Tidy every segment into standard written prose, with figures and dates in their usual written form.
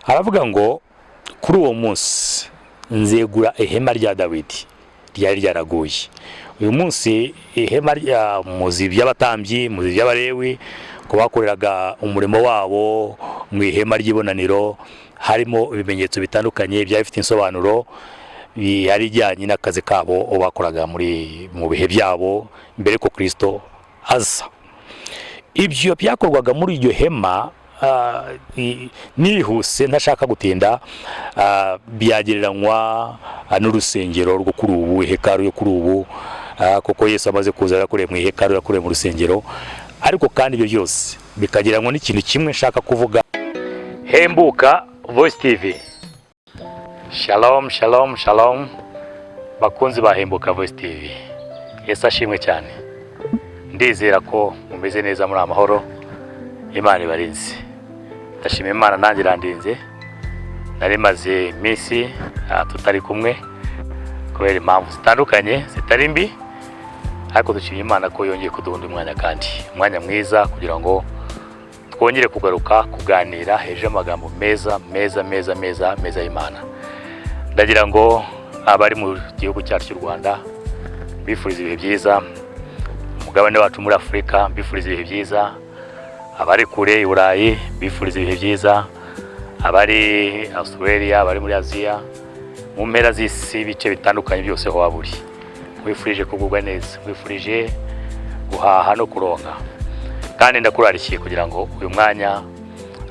Aravuga ngo: "Kuri uwo munsi nzegura ihema rya Dawidi ryari ryaraguye." Uyu munsi ihema rya muzi by'abatambyi, muzi by'Abalewi, ko bakoreraga umurimo wabo mu ihema ry'ibonaniro, harimo ibimenyetso bitandukanye byari bifite insobanuro yari ijyanye n'akazi kabo bakoraga muri mu bihe byabo mbere ko Kristo aza. Ibyo byakorwaga muri iryo hema, nihuse ntashaka gutinda, byagereranywa n'urusengero rwo kuri ubu, ihekaru yo kuri ubu, kuko Yesu amaze kuza yakoreye mu ihekaru, yakoreye mu rusengero. Ariko kandi ibyo byose bikagereranywa n'ikintu kimwe nshaka kuvuga. Hembuka Voice TV, shalom, shalom, shalom, bakunzi ba Hembuka Voice TV. Yesu ashimwe cyane. Ndizera ko mumeze neza, muri amahoro, Imana ibarinze. Ndashima Imana, nanjye irandinze. Nari maze iminsi tutari kumwe kubera impamvu zitandukanye zitari mbi, ariko dushimye Imana ko yongeye kuduha undi mwanya, kandi umwanya mwiza, kugira ngo twongere kugaruka kuganira hejuru y'amagambo meza, meza, meza, meza, meza y'Imana. Ndagira ngo abari mu gihugu cyacu cy'u Rwanda bifuriza ibihe byiza, umugabane wacu muri Afurika bifuriza ibihe byiza, abari kure i Burayi bifuriza ibihe byiza, abari Australia, abari muri Aziya, mu mpera z'isi, ibice bitandukanye byose aho waba uri, wifurije kugubwa neza, wifurije guhaha no kuronka. Kandi ndakurarikiye kugira ngo uyu mwanya,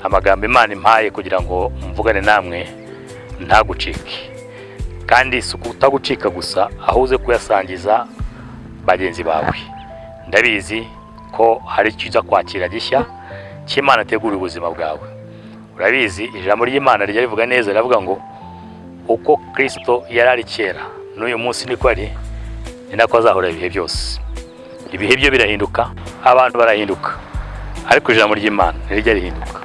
amagambo Imana impaye kugira ngo mvugane namwe, ntagucike. Kandi si ukutagucika gusa, aho uze kuyasangiza bagenzi bawe. Ndabizi ko hari icyo uza kwakira gishya cy'Imana ategura ubuzima bwawe. Urabizi, ijambo ry'Imana rijya rivuga neza, riravuga ngo uko Kirisito yari ari kera, n'uyu munsi niko ari, ni nako azahora ibihe byose. Ibihe byo birahinduka, abantu barahinduka, ariko ijambo ry'Imana ntirijya rihinduka.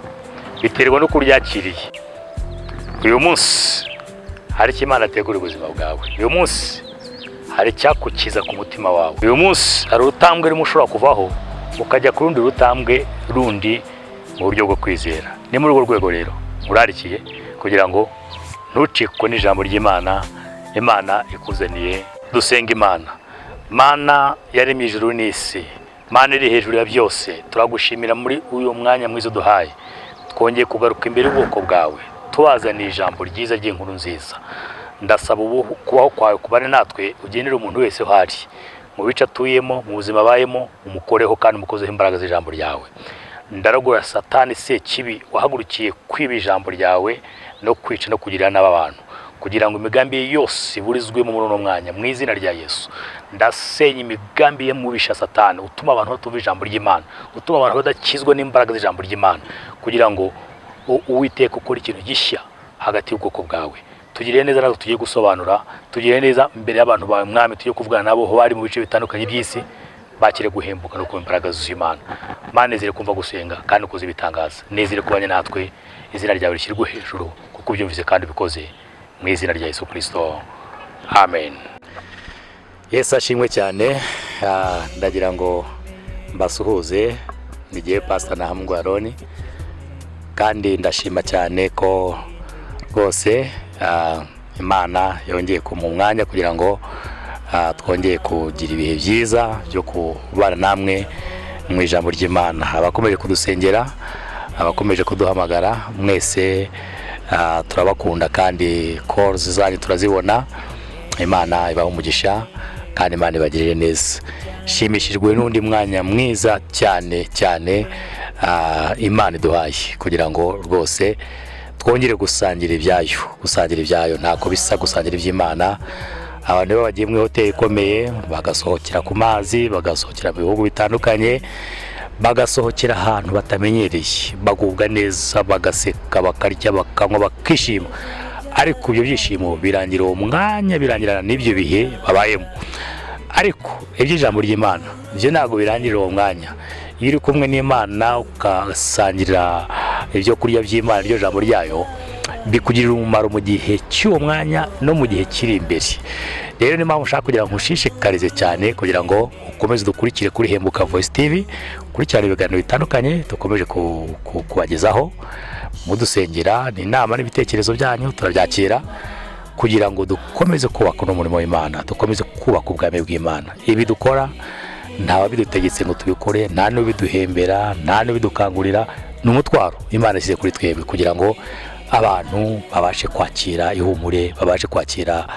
Biterwa n'uko uryakiriye. Uyu munsi hari icyo Imana ategura ubuzima bwawe. Uyu munsi hari icyakukiza ku mutima wawe. Uyu munsi hari urutambwe rumwe ushobora kuvaho ukajya ku rundi rutambwe rundi mu buryo bwo kwizera. Ni muri urwo rwego rero urarikiye kugira ngo ntucikwe n'ijambo ry'Imana Imana ikuzaniye. Dusenga Imana. Mana yaremye ijuru n'isi, Mana iri hejuru ya byose, turagushimira muri uyu mwanya mwiza uduhaye. Twongeye kugaruka imbere y'ubwoko bwawe, tubazaniye ijambo ryiza ry'inkuru nziza. Ndasaba ubu kubaho kwawe kubane natwe, ugenere umuntu wese aho ari, mu bice atuyemo, mu buzima abayemo, umukoreho kandi umukozeho imbaraga z'ijambo ryawe. Ndaragura Satani sekibi wahagurukiye kwiba ijambo ryawe no kwica no kugirira nabi abantu, kugira ngo imigambi ye yose iburizwemo muri uno mwanya, mu izina rya Yesu. Ndasenya imigambi ye mubisha Satani, utuma abantu batumva ijambo ry'Imana, utuma abantu badakizwa n'imbaraga z'ijambo ry'Imana, kugira ngo Uwiteka ukore ikintu gishya hagati y'ubwoko bwawe. Tugirire neza natwe tugiye gusobanura, tugirire neza imbere y'abantu bawe, Mwami, tugiye kuvugana nabo aho bari mu bice bitandukanye by'isi, bakire guhembuka no kumva imbaraga z'Imana. Mana, nezere kumva gusenga kandi ukoze ibitangaza. Nezere kubanye natwe, izina ryawe rishyirwe hejuru, kuko ubyumvise kandi ubikoze, mu izina rya Yesu Kirisito, amen. Yesu ashimwe cyane. Ndagira ngo mbasuhuze. Nigiye Pastor Nahamwe Aroni, kandi ndashima cyane ko rwose Imana yongeye kumuha umwanya kugira ngo twongeye kugira ibihe byiza byo kubana namwe mu ijambo ry'Imana. Abakomeje kudusengera, abakomeje kuduhamagara mwese, turabakunda kandi calls zanyu turazibona. Imana ibaha umugisha kandi Imana ibagirire neza. Shimishijwe n'undi mwanya mwiza cyane cyane Imana iduhaye kugira ngo rwose twongere gusangira ibyayo. Gusangira ibyayo ntako bisa, gusangira iby'Imana. Abantu iyo bagiye muri hoteli ikomeye, bagasohokera ku mazi, bagasohokera mu bihugu bitandukanye, bagasohokera ahantu batamenyereye, bagubwa neza, bagaseka, bakarya, bakanywa, bakishima. Ariko ibyo byishimo birangira uwo mwanya, birangirana n'ibyo bihe babayemo. Ariko iby'ijambo ry'Imana ibyo ntabwo birangirira uwo mwanya. Iyo uri kumwe n'Imana, ugasangira ibyo kurya by'Imana, iryo jambo ryayo, bikugirira umumaro mu gihe cy'uwo mwanya no mu gihe kiri imbere. Rero niyo mpamvu ushaka kugira ngo nkushishikarize cyane kugira ngo ukomeze dukurikire kuri Hembuka Voice TV, ukurikirane ibiganiro bitandukanye dukomeje kubagezaho. Mudusengera, ni inama n'ibitekerezo byanyu turabyakira kugira ngo dukomeze kubaka uno murimo w'Imana, dukomeze kubaka ubwami bw'Imana. Ibi dukora nta wabidutegetse ngo tubikore, nta n'ubiduhembera, nta n'ubidukangurira. Ni umutwaro Imana ishyize kuri twebwe kugira ngo abantu babashe kwakira ihumure, babashe kwakira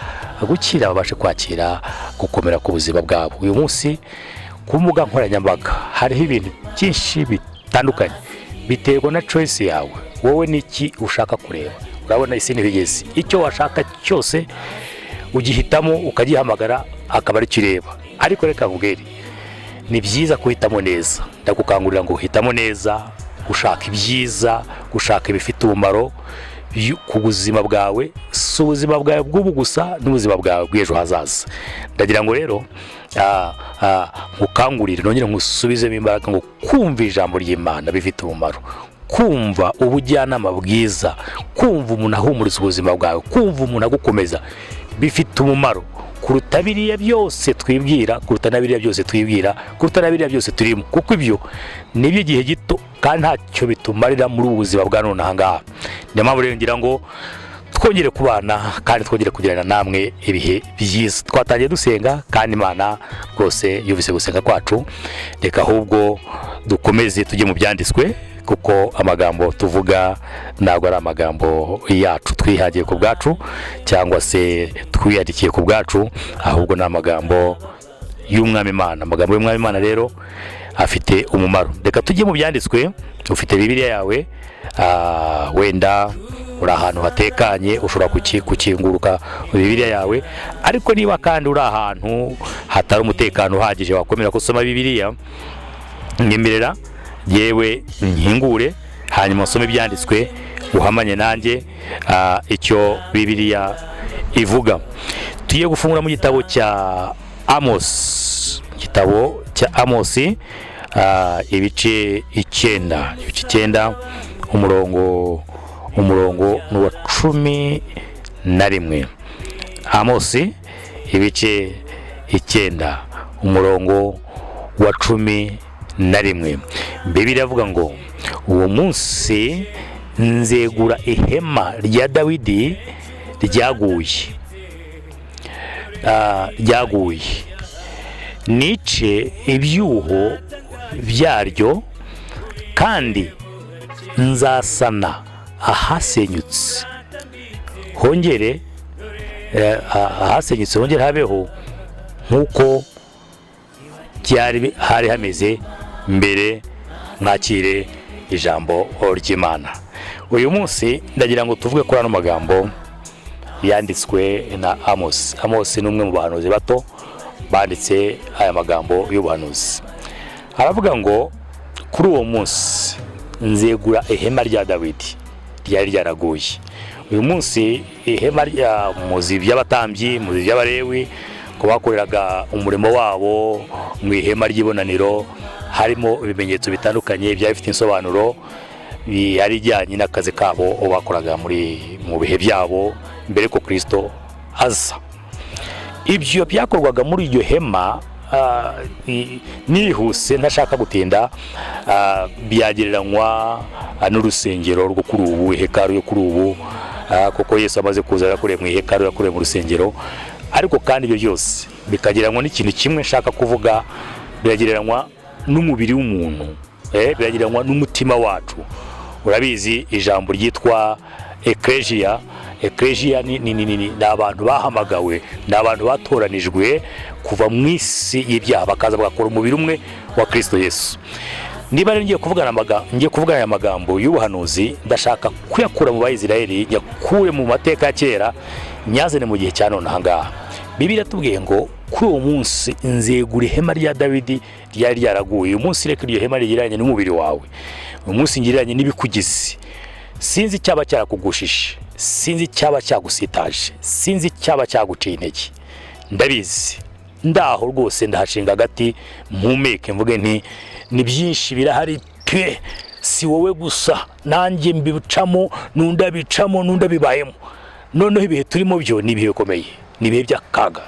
gukira, babashe kwakira gukomera ku buzima bwabo. Uyu munsi ku mbuga nkoranyambaga hariho ibintu byinshi bitandukanye, biterwa na choice yawe. Wowe n'iki ushaka kureba? Urabona isi ntibigeze, icyo washaka cyose ugihitamo, ukagihamagara, akaba aricyo ureba. Ariko reka nkubwire, ni byiza guhitamo neza. Ndagukangurira ngo uhitamo neza, gushaka ibyiza, gushaka ibifite umumaro ku buzima bwawe, si ubuzima bwawe bw'ubu gusa, n'ubuzima bwawe bw'ejo hazaza. Ndagira ngo rero nkukangurire, nongere nkusubizemo imbaraga ngo kumva ijambo ry'Imana bifite umumaro, kumva ubujyanama bwiza, kumva umuntu ahumuriza ubuzima bwawe, kumva umuntu agukomeza bifite umumaro kuruta biriya byose twibwira, kuruta na biriya byose twibwira, kuruta na biriya byose turimo, kuko ibyo ni iby'igihe gito kandi ntacyo bitumarira muri ubu buzima bwa none aha ngaha. Niyo mpamvu rero ngira ngo twongere kubana kandi twongere kugirana namwe ibihe byiza. Twatangiye dusenga kandi Imana rwose yumvise gusenga kwacu. Reka ahubwo dukomeze tujye mu byanditswe, kuko amagambo tuvuga ntabwo ari amagambo yacu twihagiye ku bwacu cyangwa se twiyandikiye ku bwacu, ahubwo ni amagambo y'Umwami Imana. Amagambo y'Umwami Imana rero afite umumaro. Reka tujye mu byanditswe. Ufite Bibiliya yawe, wenda uri ahantu hatekanye, ushobora gukinguruka Bibiliya yawe. Ariko niba kandi uri ahantu hatari umutekano uhagije wakwemera ko usoma Bibiliya, nyemerera yewe nkingure, hanyuma usome ibyanditswe, uhamanye nanjye icyo Bibiliya ivuga. Tugiye gufungura mu gitabo cya Amos, igitabo cya Amosi, ibice 9, ibice 9, umurongo ni uwa 11. Amosi ibice 9, umurongo wa 11. Bibiliya iravuga ngo: "Uwo munsi nzegura ihema rya Dawidi ryaguye, ryaguye, nice ibyuho byaryo, kandi nzasana ahasenyutse hongere ahasenyutse hongere habeho nk'uko byari hari hameze mbere." Mwakire ijambo ry'Imana. Uyu munsi ndagira ngo tuvuge kuri ano magambo yanditswe na Amos. Amos ni umwe mu bahanuzi bato banditse aya magambo y'ubuhanuzi. Aravuga ngo: "Kuri uwo munsi nzegura ihema rya Dawidi ryari ryaraguye." Uyu munsi ihema rya muzi by'abatambyi, muzi by'Abalewi, ko bakoreraga umurimo wabo mu ihema ry'ibonaniro, harimo ibimenyetso bitandukanye byari bifite insobanuro yari ijyanye n'akazi kabo bakoraga muri mu bihe byabo mbere ko Kirisito aza. Ibyo byakorwaga muri iryo hema, nihuse ntashaka gutinda, byagereranywa n'urusengero rwo kuri ubu, ihekaru yo kuri ubu, kuko Yesu amaze kuza yakoreye mu ihekaru, yakoreye mu rusengero. Ariko kandi ibyo byose bikagereranywa n'ikintu kimwe nshaka kuvuga: biragereranywa n'umubiri w'umuntu, biragereranywa n'umutima wacu. Urabizi, ijambo ryitwa ecclesia, ecclesia ni abantu bahamagawe, ni abantu batoranijwe kuva mu isi y'ibyaha, bakaza bagakora umubiri umwe wa Kristo Yesu. Niba rero ngiye kuvugana aya magambo y'ubuhanuzi, ndashaka kuyakura mu Bayisiraheli, nyakure mu mateka ya kera, nyazane mu gihe cya none aha ngaha. Bibiliya iratubwiye ngo: "Kuri uwo munsi nzegura ihema rya Dawidi ryari ryaraguye." Uyu munsi reka iryo hema rigereranye n'umubiri wawe. Uyu munsi ngereranye n'ibikugize. Sinzi icyaba cyarakugushije, sinzi icyaba cyagusitaje, sinzi icyaba cyaguciye intege. Ndabizi, ndaho rwose ndahashinga agati mpumeke, mvuge nti: ni byinshi birahari pe, si wowe gusa, nanjye mbicamo, n'undi abicamo, n'undi abibayemo. Noneho ibihe turimo byo ni ibihe bikomeye, ni ibihe by'akaga,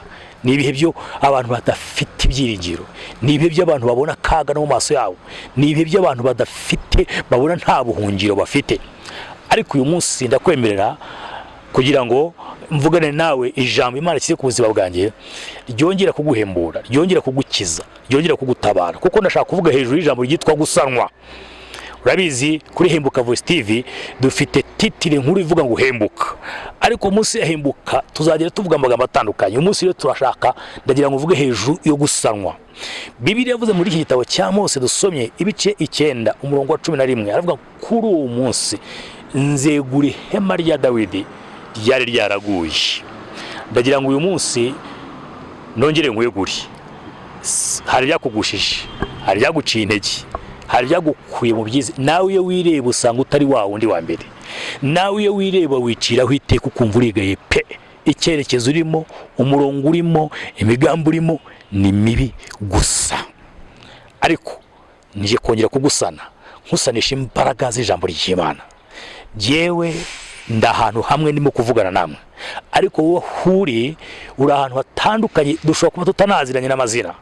ni ibihe byo abantu badafite ibyiringiro, ni ibihe by'abantu babona akaga no mu maso yabo, ni ibihe by'abantu badafite, babona nta buhungiro bafite. Ariko uyu munsi ndakwemerera kugira ngo mvugane nawe ijambo Imana ishyize ku buzima bwanjye, ryongera kuguhembura, ryongera kugukiza, ryongera kugutabara, kuko ndashaka kuvuga hejuru y'ijambo ryitwa gusanwa. Urabizi, kuri Hembuka Voice TV dufite titre nkuru ivuga ngo "Hembuka", ariko munsi ya hembuka tuzagenda tuvuga amagambo atandukanye. Umunsi rero turashaka, ndagira ngo uvuge hejuru yo gusanwa. Bibiliya yavuze muri iki gitabo cya Mose dusomye, ibice 9, umurongo wa 11, aravuga: "Kuri uwo munsi nzegura ihema rya Dawidi ryari ryaraguye." Ndagira ngo uyu munsi nongere nkwegure. Hari ibyakugushije, hari ibyaguciye intege, hari ibyagukuye mu byiza. Nawe iyo wireba usanga utari wa wundi wa mbere. Nawe iyo wireba wiciraho iteka, ukumva urigaye pe. Icyerekezo urimo, umurongo urimo, imigambi urimo ni mibi gusa. Ariko ngiye kongera kugusana, nkusanisha imbaraga z'ijambo ry'Imana. Jyewe ndi ahantu hamwe ndimo kuvugana namwe, ariko wowe aho uri, uri ahantu hatandukanye, dushobora kuba tutanaziranye n'amazina,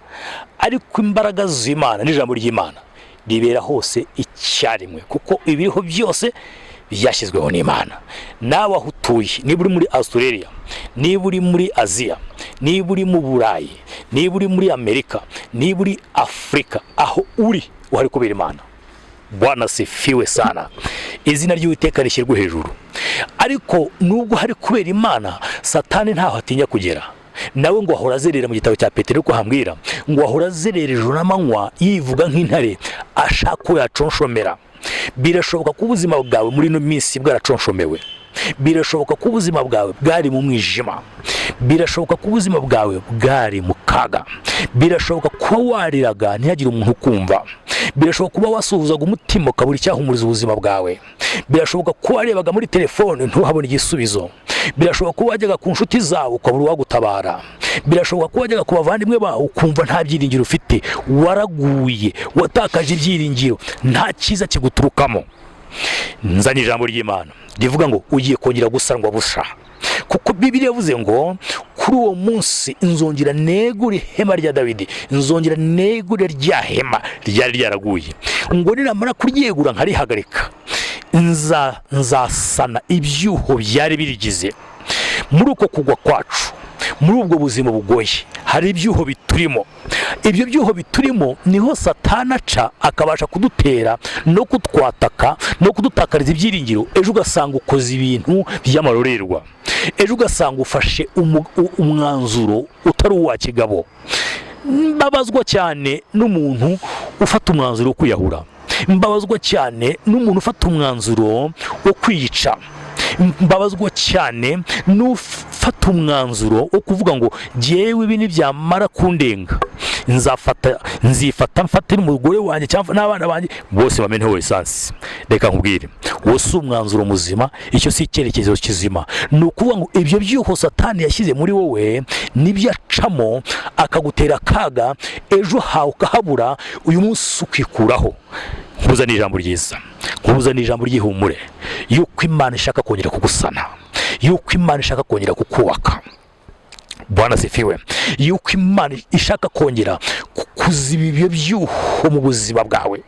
ariko imbaraga z'Imana n'ijambo ry'Imana ribera hose icyarimwe, kuko ibiriho byose byashyizweho n'Imana. Nawe aho utuye, niba uri muri Australia, niba uri muri Aziya, niba uri mu Burayi, niba uri muri Amerika, niba uri Afurika, aho uri uhari kubera Imana. Bwana sifiwe sana, izina ry'Uwiteka rishyirwe hejuru. Ariko nubwo hari kubera Imana, Satani ntaho atinya kugera. Nawe ngo ahora azerera, mu gitabo cya Petero ko hambwira ngo ahora azerera ijoro n'amanywa, yivuga nk'intare, ashaka ko yaconshomera. Birashoboka ko ubuzima bwawe muri ino minsi bwaraconshomeye. Birashoboka ko ubuzima bwawe bwari mu mwijima. Birashoboka ko ubuzima bwawe bwari mu kaga. Birashoboka kuba wariraga ntihagire umuntu ukumva. Birashoboka kuba wasuhuzaga umutima ukabura icyahumuriza ubuzima bwawe. Birashoboka kuba warebaga muri telefone ntuhabone igisubizo. Birashoboka kuba wajyaga ku nshuti zawe ukabura uwagutabara. Birashoboka kuba wajyaga ku bavandimwe bawe ukumva nta byiringiro ufite, waraguye, watakaje ibyiringiro, nta cyiza kiguturukamo. Nzanye ijambo ry'Imana rivuga ngo ugiye kongera gusanwa busha, kuko Bibiliya yavuze ngo: "Kuri uwo munsi nzongera negure ihema rya Dawidi, nzongera negure rya hema ryari ryaraguye." Ngo niramara kuryegura nkarihagarika, nzasana ibyuho byari birigize. Muri uko kugwa kwacu, muri ubwo buzima bugoye, hari ibyuho biturimo. Ibyo byuho biturimo niho Satana aca akabasha kudutera no kutwataka no kudutakariza ibyiringiro. Ejo ugasanga ukoze ibintu by'amarorerwa, ejo ugasanga ufashe umwanzuro utari uwa kigabo. Mbabazwa cyane n'umuntu ufata umwanzuro wo kwiyahura. Mbabazwa cyane n'umuntu ufata umwanzuro wo kwiyica. Mbabazwa cyane n'ufata umwanzuro wo kuvuga ngo: "Jyewe ibi nibyamara kundenga, nzafata, nzifata, mfate n'umugore wanjye cyangwa n'abana banjye bose bameneho esansi." Reka nkubwire, uwo si umwanzuro muzima, icyo si icyerekezo kizima. Ni ukuvuga ngo ibyo byuho Satani yashyize muri wowe nibyo acamo akagutera akaga, ejo hawe ukahabura, uyu munsi ukikuraho. Nkuza ni ijambo ryiza, nkuza ni ijambo ry'ihumure, yuko Imana ishaka kongera kugusana, yuko Imana ishaka kongera kukubaka. Bwana sifiwe. Yuko Imana ishaka kongera kuziba ibyo byuho mu buzima bwawe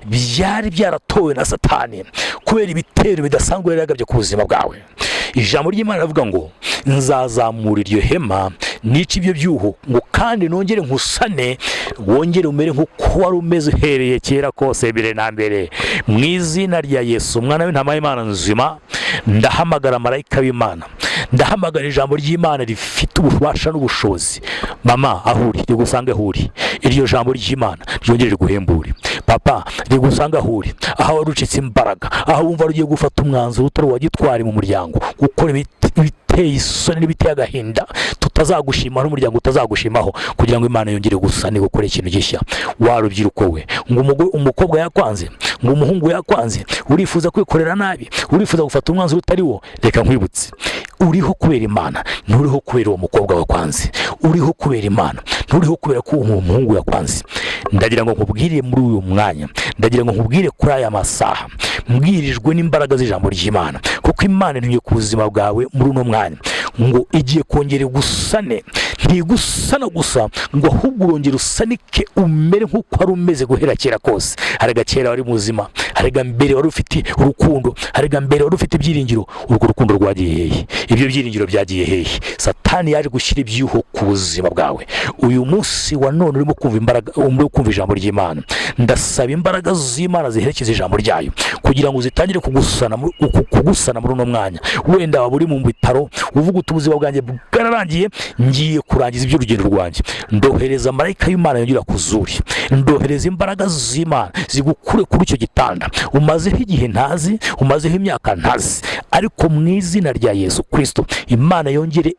byari byaratowe na Satani kubera ibitero bidasanzwe yari yagabye ku buzima bwawe. Ijambo ry'Imana rivuga ngo: "Nzazamura iryo hema, nica ibyo byuho, ngo kandi nongere nkusane, wongere umere nk'uko wari umeze uhereye kera kose, mbere na mbere." Mu izina rya Yesu, umwana w'intama w'Imana nzima, ndahamagara marayika w'Imana, ndahamagara ijambo ry'Imana rifite ububasha n'ubushobozi. Mama, aho uri rigusange, aho uri iryo jambo ry'Imana ryongere riguhembure. Papa, rigusange aho uri, aho wari ucitse imbaraga, aho wumva ugiye gufata umwanzuro utari uwa gitwari mu muryango, gukora ibiteye isoni n'ibiteye agahinda tutazagushima n'umuryango utazagushimaho, kugira ngo Imana yongere gusana, gukora ikintu gishya. Wa rubyiruko we, ngo umukobwa yakwanze, ngo umuhungu yakwanze, urifuza kwikorera nabi, urifuza gufata umwanzuro utari wo, reka nkwibutse: uriho kubera Imana, nturiho kubera uwo mukobwa wakwanze. Uriho kubera Imana, nturiho kubera ko uwo muhungu yakwanze. Ndagira ngo nkubwire muri uyu mwanya, ndagira ngo nkubwire kuri aya masaha, mbwirijwe n'imbaraga z'ijambo ry'Imana, kuko Imana intumye ku buzima bwawe muri uno mwanya ngo igiye kongera gusane. Ntigusana gusa ngo ahubwo urongera usanike, umere nk'uko wari umeze guhera kera kose. Harega kera wari muzima, harega mbere wari ufite urukundo, harega mbere wari ufite ibyiringiro. Urwo rukundo rwagiye hehe? Ibyo byiringiro byagiye hehe? Satani yaje gushyira ibyuho ku buzima bwawe. Uyu munsi wa none urimo kumva imbaraga, urimo kumva ijambo ry'Imana. Ndasaba imbaraga z'Imana ziherekeza ijambo ryayo kugira ngo zitangire kugusana muri uno mwanya. Wenda waba uri mu bitaro uvuga uti: "Ubuzima bwanjye bwararangiye, ngiye kurangiza iby'urugendo rwanjye." Ndohereza marayika y'Imana yongera kuzuri, ndohereza imbaraga z'Imana zigukure kuri icyo gitanda umazeho igihe ntazi, umazeho imyaka ntazi. Ariko mu izina rya Yesu Kirisito, Imana yongere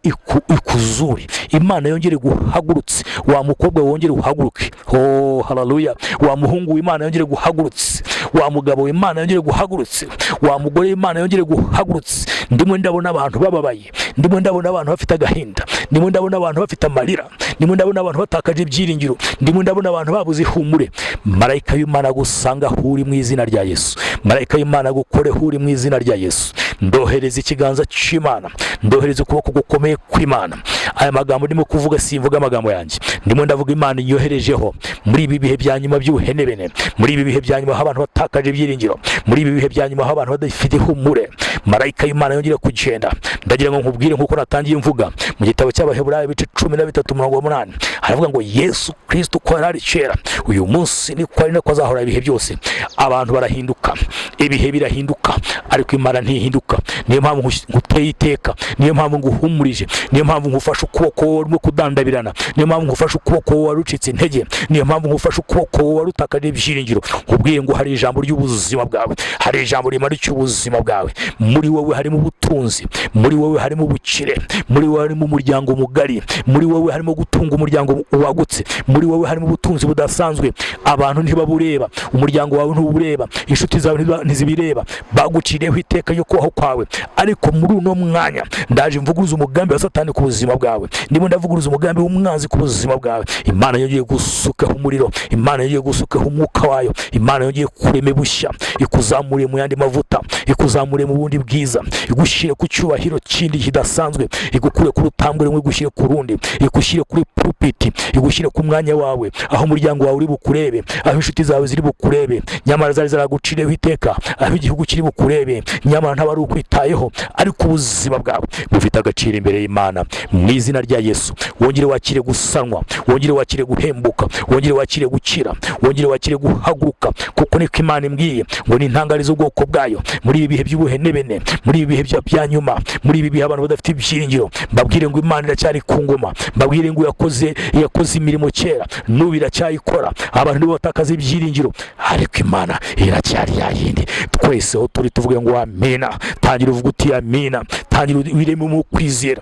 ikuzure, Imana yongere guhagurutse. Wa mukobwa, wongere uhaguruke. Oh, haleluya! Wa muhungu, Imana yongere guhagurutse. Wa mugabo, Imana yongere guhagurutse. Wa mugore, Imana yongere guhagurutse. Ndimo ndabona abantu bababaye, ndimo ndabona abantu bafite agahinda, ndimo ndabona abantu bafite amarira, ndimo ndabona abantu batakaje ibyiringiro, ndimo ndabona abantu babuze ihumure. Marayika w'Imana gusanga aho uri mu izina rya Yesu. Marayika w'Imana gukore aho uri mu izina rya Yesu. Ndohereza ikiganza cy'Imana, ndohereza ukuboko gukomeye kw'Imana. Aya magambo ndimo kuvuga, simvuga amagambo yanjye, ndimo ndavuga Imana inyoherejeho muri ibi bihe bya nyuma by'ubuhenebene, muri ibi bihe bya nyuma aho abantu batakaje ibyiringiro, muri ibi bihe bya nyuma aho abantu badafite ihumure. Marayika w'Imana yongere kugenda. Ndagira ngo nkubwire nk'uko natangiye mvuga mu gitabo cy'Abaheburayo, ibice 13, umurongo wa 8, haravuga ngo: "Yesu Kristo uko yari ari kera, uyu munsi niko ari, nako azahora ibihe byose." Abantu barahinduka, ibihe birahinduka, ariko Imana ntihinduka. Niyo mpamvu nguteye iteka, niyo mpamvu nguhumurije, niyo mpamvu ngufashe ukuboko wowe urimo kudandabirana, niyo mpamvu ngufashe ukuboko wowe wari ucitse intege, niyo mpamvu ngufashe ukuboko wowe wari utakaje ibyiringiro. Nkubwiye ngo hari ijambo ry'ubuzima bwawe, hari ijambo rimarikiye ubuzima bwawe. Muri wowe harimo ubutunzi, muri wowe harimo ubukire, muri wowe harimo umuryango mugari, muri wowe harimo gutunga umuryango wagutse, muri wowe harimo ubutunzi budasanzwe. Abantu ntibabureba, umuryango wawe ntubureba, inshuti zawe ntizibireba, baguciriyeho iteka ryo kubaho kwawe. Ariko muri uno mwanya ndaje mvuguruza umugambi wa Satani ku buzima bwawe, ndimo ndavuguruza umugambi w'umwanzi ku buzima bwawe. Imana yongeye gusukaho umuriro, Imana yongeye gusukaho umwuka wayo, Imana yongeye kurema bushya, ikuzamuriye mu yandi mavuta, ikuzamuriye mu bundi bwiza, igushyire ku cyubahiro kindi kidasanzwe, igukure ku rutambwe rumwe igushyire ku rundi, igushyire kuri pulpiti, igushyire ku mwanya wawe, aho umuryango wawe uri bukurebe, aho inshuti zawe ziri bukurebe nyamara zari zaraguciriyeho iteka, aho igihugu kiri bukurebe nyamara ntabari ukwitayeho. Ariko ubuzima bwawe bufite agaciro imbere y'Imana. Mu izina rya Yesu, wongere wakire gusanwa, wongere wakire guhembuka, wongere wakire gukira, wongere wakire guhaguruka, kuko niko Imana imbwiye ngo ni intangarizo ubwoko bwayo muri ibi bihe by'ubuhenebene, muri ibi bihe bya nyuma, muri ibi bihe abantu badafite ibyiringiro. Mbabwire ngo Imana iracyari ku ngoma, mbabwire ngo yakoze imirimo kera, n'ubu iracyayikora. Abantu nibo batakaza ibyiringiro, ariko Imana iracyari ya yindi. Twese aho turi tuvuge ngo amina. Tangira uvuge uti amina. Tangira wireme mu kwizera,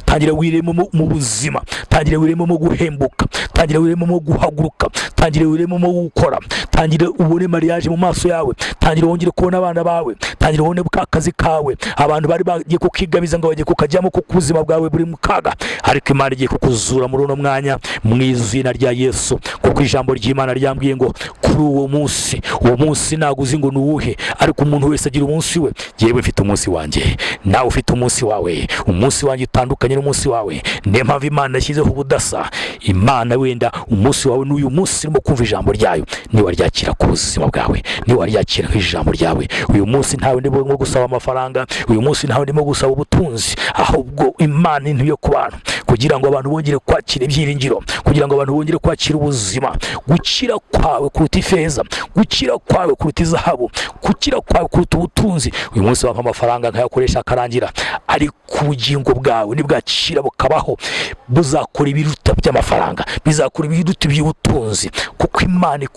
tangira wiremo mu buzima, tangira wiremo mu guhembuka, tangira wiremo mu guhaguruka, tangira wiremo mu gukora, tangira ubone mariage mu maso yawe, tangira wongere kubona abana bawe, tangira ubone ka kazi kawe abantu bari bagiye kukigabiza ngo bagiye kukajyamo kuko ubuzima bwawe buri mu kaga. Ariko Imana igiye kukuzura muri uno mwanya mu izina rya Yesu, kuko ijambo ry'Imana ryambwiye ngo kuri uwo munsi, uwo munsi ntabwo uzi ngo ni uwuhe, ariko umuntu wese agira umunsi we. Yewe, mfite umunsi wanjye, nawe ufite umunsi wawe. Umunsi wanjye utandukanye n'umunsi wawe, niyo mpamvu Imana yashyizeho ubudasa. Imana wenda umunsi wawe n'uyu munsi urimo kumva ijambo ryayo, niwaryakira ku buzima bwawe, niwaryakira nk'ijambo ryawe. Uyu munsi ntawe ndimo gusaba amafaranga, uyu munsi ntawe ndimo gusaba ubutunzi, ahubwo Imana intuye ku bantu kugira ngo abantu bongere kwakira ibyiringiro, kugira ngo abantu bongere kwakira ubuzima. Gukira kwawe kuruta ifeza, gukira kwawe kuruta izahabu, gukira kwawe kuruta ubutunzi. Uyu munsi wampa amafaranga nkayakoresha akarangira, ariko ubugingo bwawe nibwakira bukabaho, buzakora ibiruta by'amafaranga, bizakora ibiruta iby'ubutunzi, kuko Imana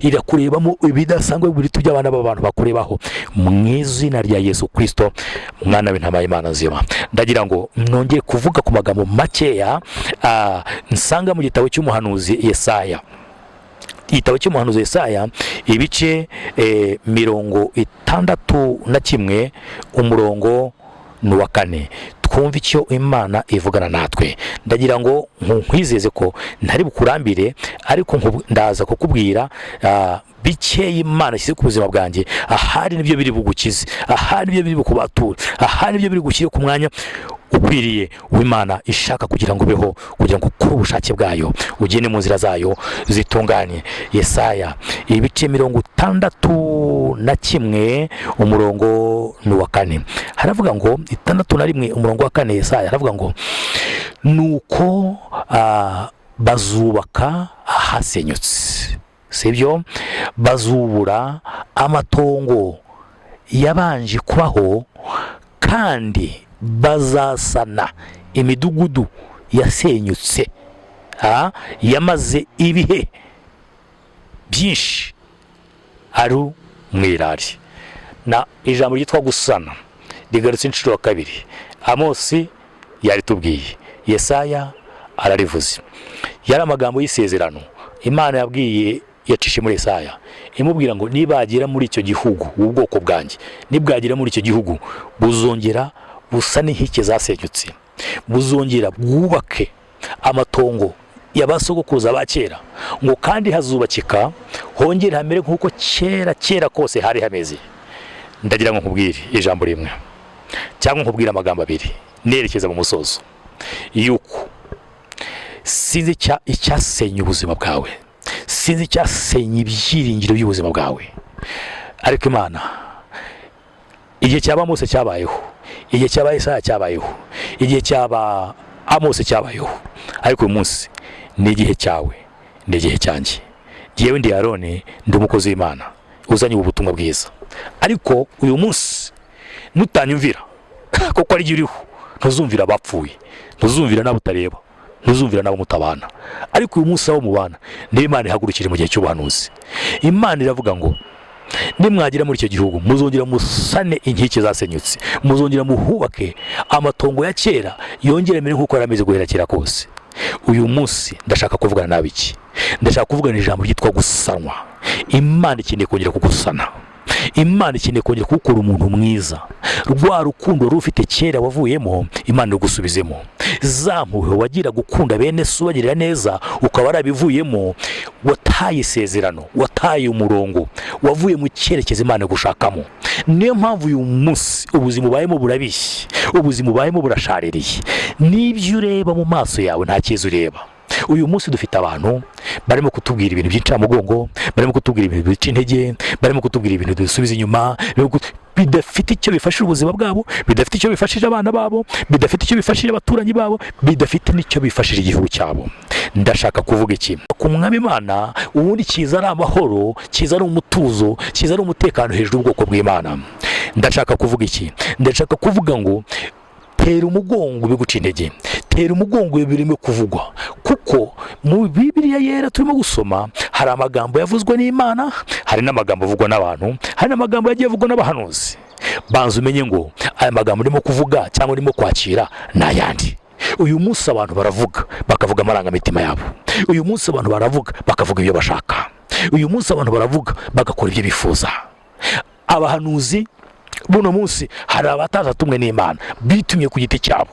irakurebamo ibidasanzwe biruta iby'abana b'abantu bakurebaho. Mu izina rya Yesu Kirisito, umwana w'intama y'Imana nzima, ndagira ngo nongere kuvuga ku magambo makeya nsanga mu gitabo cy'umuhanuzi Yesaya, igitabo cy'umuhanuzi Yesaya, ibice 61, umurongo ni uwa 4. Twumve icyo Imana ivugana natwe. Ndagira ngo nkwizeze ko ntari bukurambire, ariko ndaza kukubwira. Bikeya Imana ishyize ku buzima bwanjye, ahari nibyo biri bugukize, ahari nibyo biri bukubature, ahari nibyo biri gushyire ku mwanya ukwiriye w'Imana ishaka kugira ngo ubeho, kugira ngo ukore ubushake bwayo, ugende mu nzira zayo zitunganye. Yesaya ibice 61 umurongo ni uwa 4, haravuga ngo 61 umurongo wa 4, Yesaya haravuga ngo nuko bazubaka ahasenyutse, sibyo? Bazubura amatongo yabanje kubaho, kandi bazasana imidugudu yasenyutse, yamaze ibihe byinshi ari umwirari. Na ijambo ryitwa gusana rigarutse inshuro ya 2. Amosi yaritubwiye, Yesaya ararivuze. Yari amagambo y'isezerano Imana yabwiye, yacishe muri Yesaya, imubwira ngo nibagera muri icyo gihugu, ubwoko bwanjye nibwagera muri icyo gihugu, buzongera busa n'inkike zasenyutse, buzongera bwubake amatongo y'abasogokuruza ba kera, ngo kandi hazubakika hongere hamere nk'uko kera kera kose hari hameze. Ndagira ngo nkubwire ijambo rimwe, cyangwa nkubwire amagambo abiri nerekeza mu musozo, yuko sinzi icyasenya ubuzima bwawe, sinzi icyasenya ibyiringiro by'ubuzima bwawe, ariko Imana, igihe cyaba Mose cyabayeho, igihe cyaba Yesaya cyabayeho, igihe cyaba Amose cyabayeho, ariko uyu munsi ni igihe cyawe, ni igihe cyanjye. Jyewe ndi Aroni, ndi umukozi w'Imana uzanye ubu butumwa bwiza, ariko uyu munsi nutanyumvira, kuko ari uriho, ntuzumvira abapfuye, ntuzumvira n'abo utareba, ntuzumvira n'abo mutabana, ariko uyu munsi abo mubana niyo Imana ihagurukije mu gihe cy'ubuhanuzi. Imana iravuga ngo nimwagera muri icyo gihugu, muzongera musane inkike zasenyutse, muzongera muhubake amatongo ya kera, yongere amere nk'uko yari ameze guhera kera kose. Uyu munsi ndashaka kuvugana nawe iki? Ndashaka kuvugana ijambo ryitwa gusanwa. Imana ikeneye kongera kugusana, Imana ikeneye kongera kugukora umuntu mwiza. Rwa rukundo wari ufite kera wavuyemo, Imana irugusubizemo. Za mpuhwe wagira, gukunda bene so, ubagirira neza, ukaba warabivuyemo, wataye isezerano, wataye umurongo, wavuye mu cyerekezo Imana igushakamo. Niyo mpamvu uyu munsi ubuzima ubayemo burabishye, ubuzima ubayemo burashaririye, n'ibyo ureba mu maso yawe nta cyiza ureba. Uyu munsi dufite abantu barimo kutubwira ibintu by'incamugongo, barimo kutubwira ibintu bica intege, barimo kutubwira ibintu dusubiza inyuma, bidafite icyo bifashije ubuzima bwabo, bidafite icyo bifashije abana babo, bidafite icyo bifashije abaturanyi babo, bidafite n'icyo bifashije igihugu cyabo. Ndashaka kuvuga iki? Ku mwami Imana ubundi kiza ari amahoro, kiza ari umutuzo, kiza ari umutekano hejuru y'ubwoko bw'Imana. Ndashaka kuvuga iki? Ndashaka kuvuga ngo tera umugongo biguca intege, tera umugongo birimo kuvugwa, kuko mu Bibiliya Yera turimo gusoma hari amagambo yavuzwe n'Imana, hari n'amagambo avugwa n'abantu, hari n'amagambo yagiye avugwa n'abahanuzi. Banza umenye ngo aya magambo ndimo kuvuga cyangwa ndimo kwakira ni ayandi. Uyu munsi abantu baravuga, bakavuga amarangamutima yabo. Uyu munsi abantu baravuga, bakavuga ibyo bashaka. Uyu munsi abantu baravuga, bagakora ibyo bifuza. Abahanuzi buno munsi hari abatazatumwe n'Imana, bitumye ku giti cyabo,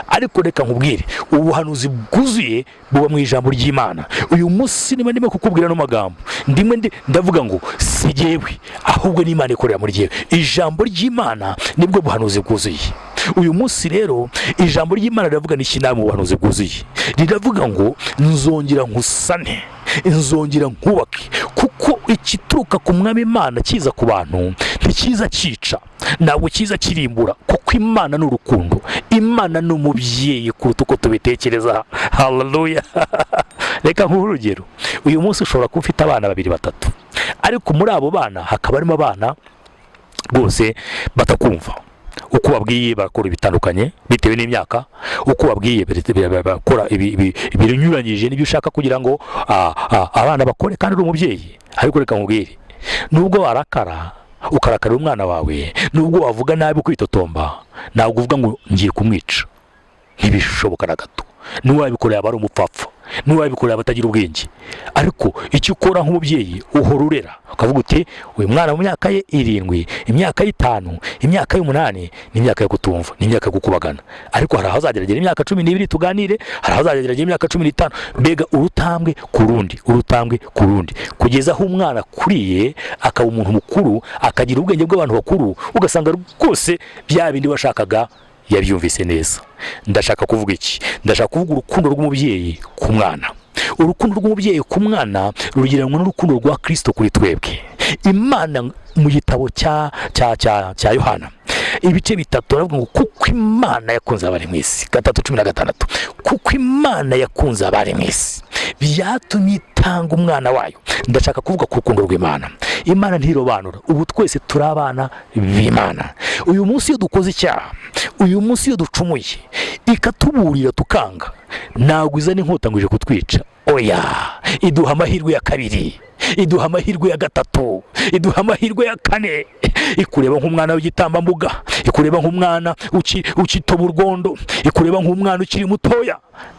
ariko reka nkubwire, ubuhanuzi bwuzuye buba mu ijambo ry'Imana. Uyu munsi niba ndimo kukubwira ano magambo, ndimo ndavuga ngo si jyewe, ahubwo n'Imana ikorera muri jyewe. Ijambo ry'Imana nibwo buhanuzi bwuzuye. Uyu munsi rero ijambo ry'Imana riravuga n'iki nawe mu buhanuzi bwuzuye? Riravuga ngo nzongera nkusane, nzongera nkubake, kuko ikituruka ku mwami Imana kiza ku bantu ntikiza cyica, ntabwo kiza kirimbura, kuko Imana ni urukundo, Imana ni umubyeyi kuruta uko tubitekereza. Haleluya! Reka nkuhe urugero. Uyu munsi ushobora kuba ufite abana babiri, batatu, ariko muri abo bana hakaba harimo abana rwose batakumva. Uko babwiye barakora ibitandukanye bitewe n'imyaka, uko babwiye bakora ibinyuranyije n'ibyo ushaka kugira ngo abana bakore, kandi uri umubyeyi. Ariko reka nkubwire, nubwo warakara, ukarakarira umwana wawe, nubwo wavuga nabi kwitotomba, ntabwo uvuga ngo ngiye kumwica, ntibishoboka na gato. N'uwabikoreye aba ari umupfapfa. N'uwabikorera abatagira ubwenge. Ariko icyo ukora nk'umubyeyi, uhora urera, ukavuga uti: "Uyu mwana mu myaka ye 7, imyaka ye 5, imyaka ye 8 ni imyaka yo kutumva, ni imyaka yo gukubagana." Ariko hari aho azageragera imyaka 12 tuganire, hari aho azageragera imyaka 15. Mbega urutambwe ku rundi, urutambwe ku rundi, kugeza aho umwana akuriye akaba umuntu mukuru, akagira ubwenge bw'abantu bakuru, ugasanga rwose bya bindi washakaga yabyumvise neza. Ndashaka kuvuga iki? Ndashaka kuvuga urukundo rw'umubyeyi ku mwana. Urukundo rw'umubyeyi ku mwana rugereranywa n'urukundo rwa Kirisito kuri twebwe. Imana mu gitabo cya Yohana ibice 3 baravuga ngo: "Kuko Imana yakunze abari mu isi." 3:16. Kuko Imana yakunze abari mu isi, byatumye itanga umwana wayo. Ndashaka kuvuga ku rukundo rw'Imana. Imana ntirobanura. Ubu twese turi abana b'Imana. Uyu munsi iyo dukoze icyaha, uyu munsi iyo ducumuye, ikatuburira tukanga, ntabwo izana inkota ngo ije kutwica. Oya, iduha amahirwe ya kabiri, iduha amahirwe ya gatatu, iduha amahirwe ya kane. Ikureba nk'umwana w'igitambambuga, ikureba nk'umwana ukitoba urwondo, ikureba nk'umwana ukiri mutoya.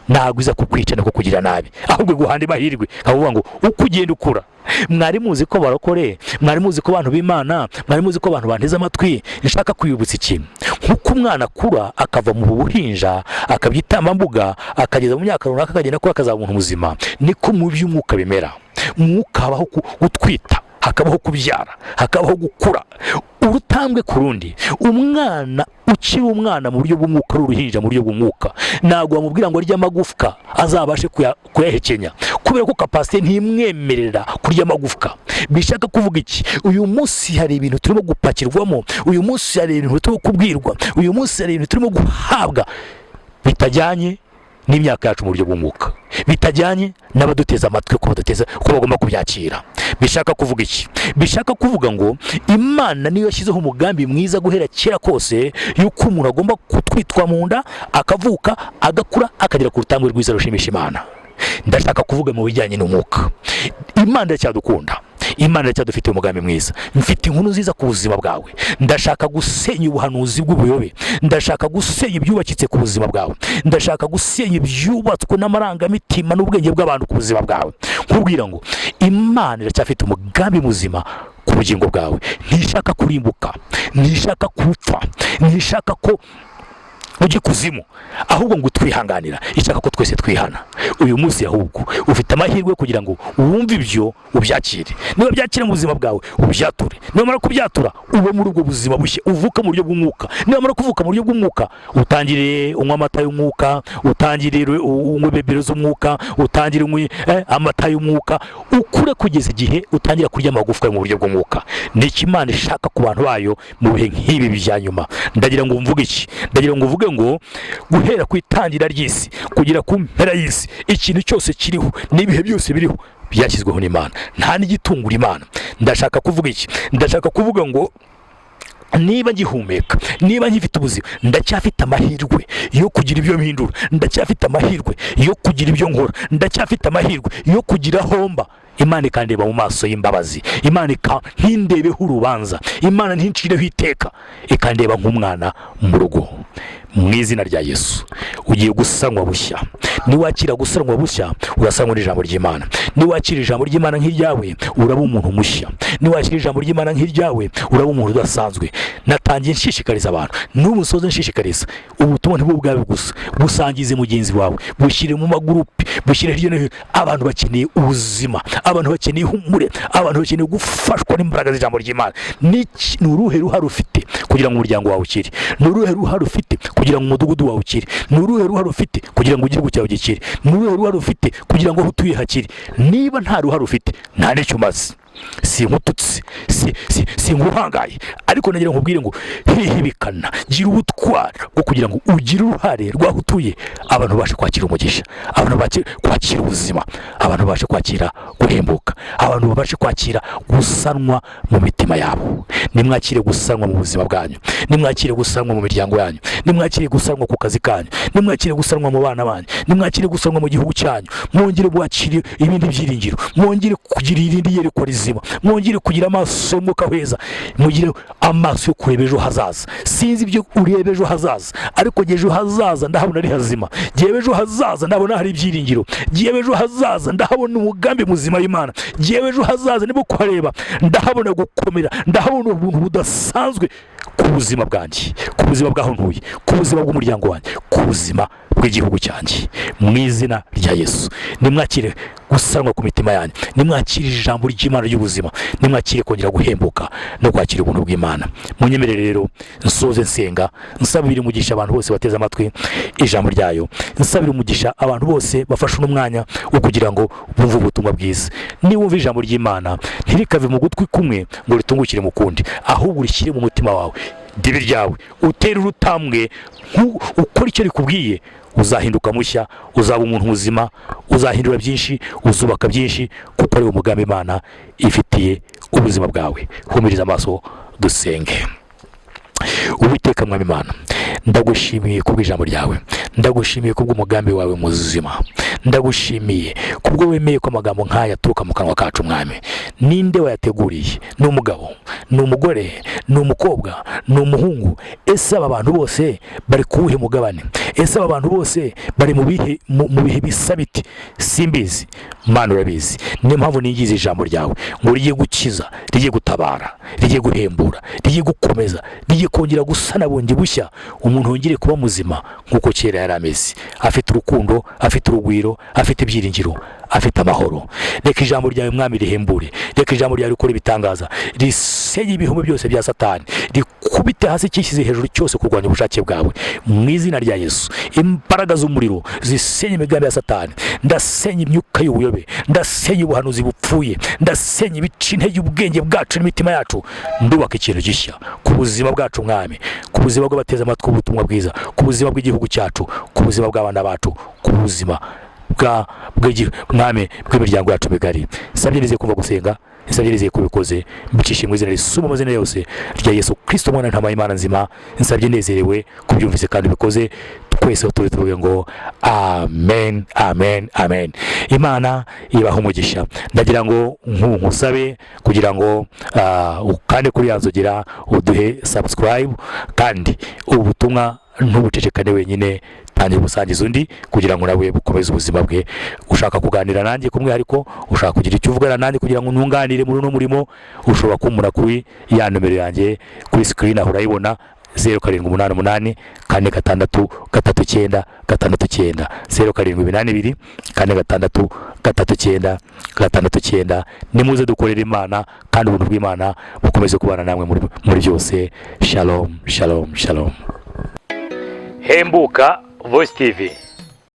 Ntabwo iza kukwica no kukugira nabi, ahubwo iguha andi mahirwe, ikavuga ngo uko ugenda ukura. Mwari muzi ko barokore, mwari muzi ko abantu b'Imana, mwari muzi ko abantu banteze amatwi, nshaka kwibutsa ikintu: nk'uko umwana akura akava mu buhinja, akaba igitambambuga, akageza mu myaka runaka, akagenda akura, akazaba umuntu muzima, niko mu by'umwuka bimera. Umwuka habaho gutwita, hakabaho kubyara, hakabaho gukura, urutambwe ku rundi. Umwana ukiri umwana mu buryo bw'umwuka, ari uruhinja mu buryo bw'umwuka, ntabwo wamubwira ngo arye amagufwa azabashe kuyahekenya, kubera ko capacité ntimwemerera kurya amagufwa. Bishaka kuvuga iki? Uyu munsi hari ibintu turimo gupakirwamo, uyu munsi hari ibintu turimo kubwirwa, uyu munsi hari ibintu turimo guhabwa bitajyanye n'imyaka yacu mu buryo bw'umwuka, bitajyanye n'abaduteze amatwi ko baduteze uko bagomba kubyakira. Bishaka kuvuga iki? Bishaka kuvuga ngo Imana niyo yashyizeho umugambi mwiza guhera kera kose, yuko umuntu agomba gutwitwa mu nda, akavuka, agakura, akagera ku rutambwe rwiza rushimisha Imana. Ndashaka kuvuga mu bijyanye n'umwuka, Imana iracyadukunda, Imana iracyadufitiye umugambi mwiza. Mfite inkuru nziza ku buzima bwawe. Ndashaka gusenya ubuhanuzi bw'ubuyobe, ndashaka gusenya ibyubakitse ku buzima bwawe, ndashaka gusenya ibyubatswe n'amarangamutima n'ubwenge bw'abantu ku buzima bwawe, nkubwira ngo Imana iracyafite umugambi muzima ku bugingo bwawe. Ntishaka kurimbuka, ntishaka gupfa, ntishaka ko ujya ikuzimu, ahubwo ngo twihanganira, ishaka ko twese twihana. Uyu munsi ahubwo ufite amahirwe kugira ngo wumve ibyo, ubyakire. Niba byakira mu buzima bwawe, ubyature. Niba kubyatura, ube muri ubwo buzima bushya, uvuka mu buryo bw'umwuka. Niba kuvuka mu buryo bw'umwuka, utangire unywa amata y'umwuka, utangire unywe bebero z'umwuka, utangire unywe amata y'umwuka, ukure kugeza igihe utangira kurya amagufwa yo mu buryo bw'umwuka. Ni iki Imana ishaka ku bantu bayo mu bihe nk'ibi bya nyuma? Ndagira ngo mvuge iki? Ndagira ngo mvuge ngo guhera ku itangira ry'isi kugera ku mpera y'isi, ikintu cyose kiriho n'ibihe byose biriho byashyizweho n'Imana. Nta n'igitungura Imana. Ndashaka kuvuga iki? Ndashaka kuvuga ngo niba ngihumeka, niba nkifite ubuzima, ndacyafite amahirwe yo kugira ibyo mpindura, ndacyafite amahirwe yo kugira ibyo nkora, ndacyafite amahirwe yo kugira aho mba. Imana ikandeba mu maso y'imbabazi, Imana ntindebeho urubanza, Imana ntincireho iteka, ikandeba nk'umwana mu rugo. Mu izina rya Yesu, ugiye gusanwa bushya. Niwakira gusanwa bushya, urasanwa n'ijambo ry'Imana. Niwakira ijambo ry'Imana nk'iryawe, uraba umuntu mushya. Niwakira ijambo ry'Imana nk'iryawe, uraba umuntu udasanzwe. Natangiye nshishikariza abantu, n'ubu nsoze nshishikariza: ubutumwa ntibwo bwawe gusa, busangize mugenzi wawe, bushyire mu magurupe, bushyire hirya no hino. Abantu bakeneye ubuzima, abantu bakeneye ihumure, abantu bakeneye gufashwa n'imbaraga z'ijambo ry'Imana. Ni uruhe ruhare ufite kugira ngo umuryango wawe ukire? Ni uruhe ruhare ufite kugira ngo umudugudu wawe ukire? Ni uruhe ruhare ufite kugira ngo igihugu cyawe gikire? Ni uruhe ruhare ufite kugira ngo aho utuye hakire? Niba nta ruhare ufite, nta n'icyo umaze. Si nkututse, si nkuhangaye, ariko nagira nkubwire ngo hihibikana, gira ubutwari bwo kugira ngo ugire uruhare rw'aho utuye, abantu babashe kwakira umugisha, abantu babashe kwakira ubuzima, abantu babashe kwakira guhembuka, abantu babashe kwakira gusanwa mu mitima yabo. Nimwakire gusanwa mu buzima bwanyu, nimwakire gusanwa mu miryango yanyu. Nimwakire gusanwa ku kazi kanyu, nimwakire gusanwa mu bana banyu, nimwakire gusanwa mu gihugu cyanyu. Mwongere mwakire ibindi byiringiro, mwongere kugira irindi yerekwa rizima, mwongere kugira amaso y'umwuka heza, mugire amaso yo kureba ejo hazaza. Sinzi ibyo ureba ejo hazaza, ariko njye ejo hazaza ndahabona ari hazima. Njyewe ejo hazaza ndabona hari ibyiringiro. Njyewe ejo hazaza ndahabona umugambi muzima w'Imana. Njyewe ejo hazaza ndimo kuhareba, ndahabona gukomera, ndahabona ubuntu budasanzwe ku buzima bwanjye, ku buzima bw'aho ntuye, ku buzima bw'umuryango wanjye, ku buzima bw'igihugu cyanjye. Mu izina rya Yesu, nimwakire gusanwa ku mitima yanyu, nimwakire ijambo ry'Imana ry'ubuzima, nimwakire kongera guhembuka no kwakira ubuntu bw'Imana. Munyemerere rero nsoze nsenga, nsabira umugisha abantu bose bateze amatwi ijambo ryayo, nsabira umugisha abantu bose bafashe uno mwanya wo kugira ngo bumve ubutumwa bwiza. Niba wumva ijambo ry'Imana, ntirikave mu gutwi kumwe ngo ritungukire mu kundi, ahubwo urishyire mu mutima wawe, ribe iryawe, utere urutambwe, ukora icyo rikubwiye. Uzahinduka mushya, uzaba umuntu muzima, uzahindura byinshi, uzubaka byinshi, kuko ari umugambi Imana ifitiye ubuzima bwawe. Humiriza amaso dusenge. Uwiteka Mwami Imana, ndagushimiye kubw'ijambo ryawe, ndagushimiye kubw'umugambi wawe muzima, ndagushimiye kubwo wemeye ko amagambo nk'aya aturuka mu kanwa kacu. Mwami, ninde wayateguriye? Ni umugabo, ni umugore, ni umukobwa, ni umuhungu? Ese aba bantu bose bari kuwuhe mugabane? Ese aba bantu bose bari mu bihe bisa biti? Simbizi Mana, urabizi. Niyo mpamvu ningiza ijambo ryawe ngo rigiye gukiza, rigiye gutabara, rigiye guhembura, rigiye gukomeza, rigiye kongera gusana bundi bushya, umuntu yongere kuba muzima nk'uko kera yari ameze, afite urukundo, afite urugwiro, afite ibyiringiro, afite amahoro. Reka ijambo ryawe, Mwami, rihembure. Reka ijambo ryawe rikore ibitangaza, risenye ibihumbi byose bya Satani, rikubite hasi icyishyize hejuru cyose kurwanya ubushake bwawe. Mu izina rya Yesu, imbaraga z'umuriro zisenya imigambi ya Satani. Ndasenya imyuka y'ubuyobe, ndasenya ubuhanuzi bupfuye, ndasenya ibica intege ubwenge bwacu n'imitima yacu. Ndubaka ikintu gishya ku buzima bwacu, Mwami, ku buzima bw'abateze amatwi ubutumwa bwiza, ku buzima bw'igihugu cyacu, ku buzima bw'abana bacu, ku buzima bwa bw'igi- mwami, bw'imiryango yacu migari. Nsabye nizeye kumva gusenga, nsabye nizeye kubikoze, mbicishe mu izina risumba amazina yose rya Yesu Kristo, Mwana w'intama y'Imana nzima. Nsabye nezerewe kubyumvise kandi ubikoze. Twese aho turi tuvuge ngo amen, amen, amen. Imana ibaha umugisha. Ndagira ngo nkusabe kugira ngo ukande kuri ya nzogera, uduhe subscribe, kandi ubu butumwa ntubucecekane wenyine, tangira ubusangiza undi kugira ngo nawe bukomeze ubuzima bwe. Ushaka kuganira nanjye ku mwihariko, ushaka kugira icyo uvugana nanjye kugira ngo ntunganire muri uno murimo, ushobora kumbona kuri ya nomero yanjye kuri screen aho urayibona: 0788463969, 0782463969. Nimuze dukorere Imana, kandi ubuntu bw'Imana bukomeze kubana namwe muri byose. Shalom, shalom, shalom. Hembuka Voice TV.